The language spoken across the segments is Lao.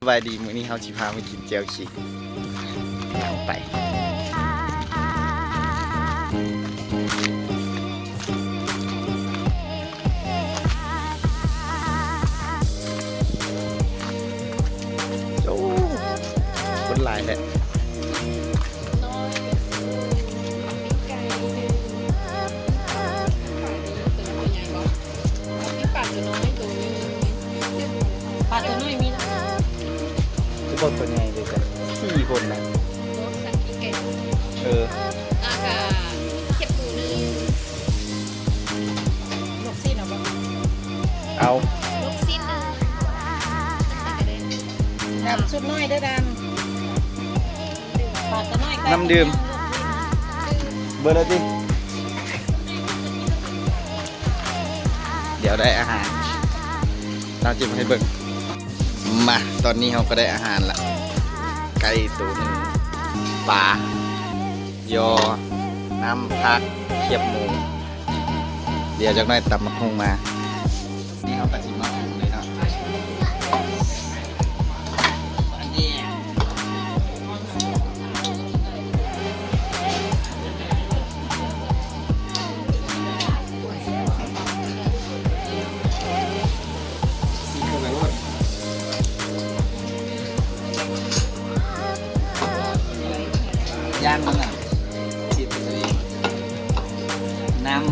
ສະບາຍດີ ມື້ນີ້ເຮົາຊິພາມາກິນແຈ່ວຂີງ ເອົາໄປ. ໂອ້ ຄົນຫຼາຍແທ້. ມີປາຕົວນ້ອຍ ປາຕົວນ້ອຍມີນະ. ຄືບໍ່ຕົວໃຫຍ່ເລີຍຈ້ະ ສີ່ຄົນນະ. ເອີ ແລ້ວກະເຄັບໝູໜຶ່ງ. ລູກຊີ້ນເອົາບໍ່? ເອົາ ລູກຊີ້ນໜຶ່ງ. ດຳຊຸດນ້ອຍເດີ ດຳ. ປາຕົວນ້ອຍ ນ້ຳດື່ມ ເບີດແລ້ວຕິ? ດຽວໄດ້ອາຫານ ເຮົາຈິມາໃຫ້ເບິ່ງ. ມາ ຕອນນີ້ເຮົາກໍໄດ້ອາຫານລະ ໄກ່ໂຕໜຶ່ງ ປາ ຍໍ ນ້ຳ ຜັກ ຄຽບໝູ. ດຽວຈັກໜ້ອຍຕຳບັກຫຸ່ງມາ. ນີ້ເຮົາກໍຊິມາປຸງເລີຍເນາະ. ຢ່າງມັນນະ ຊິເປັນ ນ້ຳ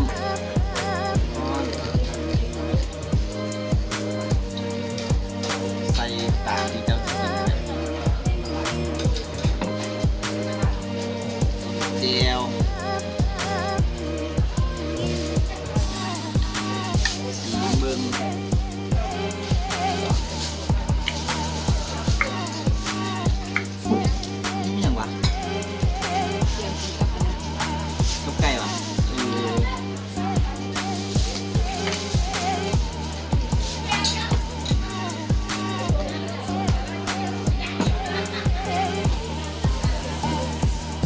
ຮ້ອນ ໃສ່ຕາມທີ່ເຈົ້າຊິກິນ. ແຈ່ວ ຊີມເບິ່ງ. ອີ່ຫຍັງວະ? ກັບໄກ່ວະ? ເອີ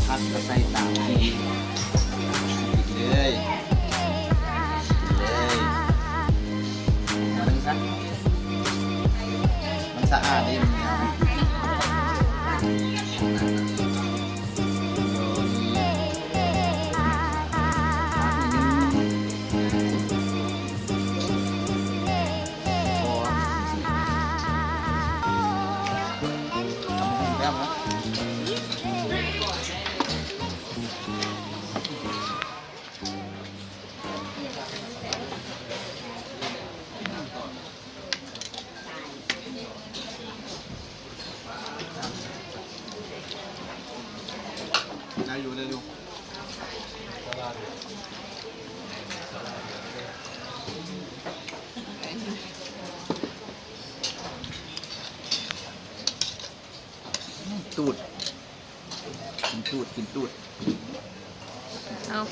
ຜັກກະໃສ່ຕາມທີ່ ກິນເລີຍ ກິນເລີຍ. ເບິ່ງຊະ ມັນສະອາດເດ້ ມັນງາມ. ໄດ້ຢູ່ ໄດ້ຢູ່. ອືມ ຕູດ ກິນຕູດ ກິນຕູດ. ເອົາ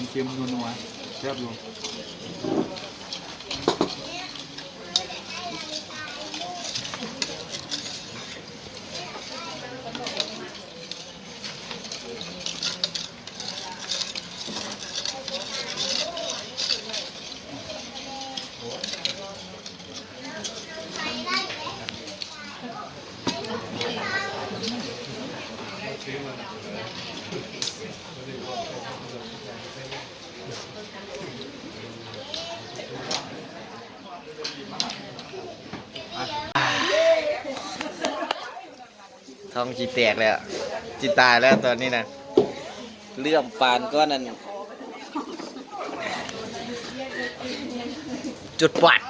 ເຄັມໆ ນົວໆ ແຊບຢູ່. ທ້ອງຊິແຕກແລ້ວ ຊິຕາຍແລ້ວຕອນນີ້ນະ ເຫຼື້ອມປານກ້ອນອັນ ຈຸດປາດ.